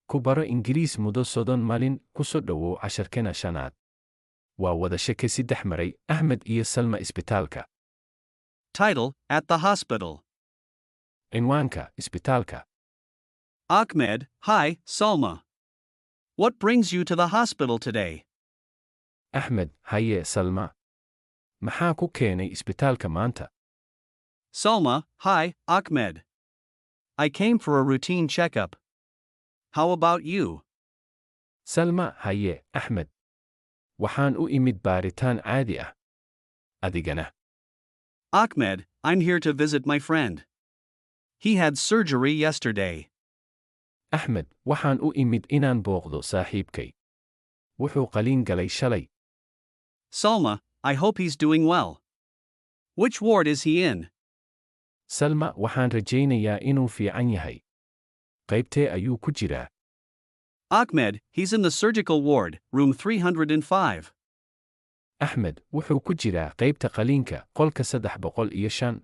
Ku baro Ingiriis muddo 30 malin. Ku soo dhowow casharkeena shanaad. Waa wada sheekaysi dhex maray Axmed iyo Salma isbitaalka. Title: At the Hospital. Cinwaanka: Isbitaalka. Ahmed, hi, Salma. What brings you to the hospital today? Axmed: Haye, Salma. Maxaa ku keenay isbitaalka maanta? Salma, hi, Ahmed. I came for a routine checkup. How about you? Salma: Haye, Axmed. Waxaan u imid baaritaan caadi ah. Adigana? Ahmed, I'm here to visit my friend. He had surgery yesterday. Axmed: Waxaan u imid inaan booqdo saaxiibkay. Wuxuu qaliin galay shalay. Salma, I hope he's doing well. Which ward is he in? Salma: Waxaan rajaynayaa inuu fiican yahay. Qaybtee ayuu ku jiraa? Ahmed, he's in the surgical ward, room 305. Axmed: Wuxuu ku jiraa qaybta qaliinka, qolka 305.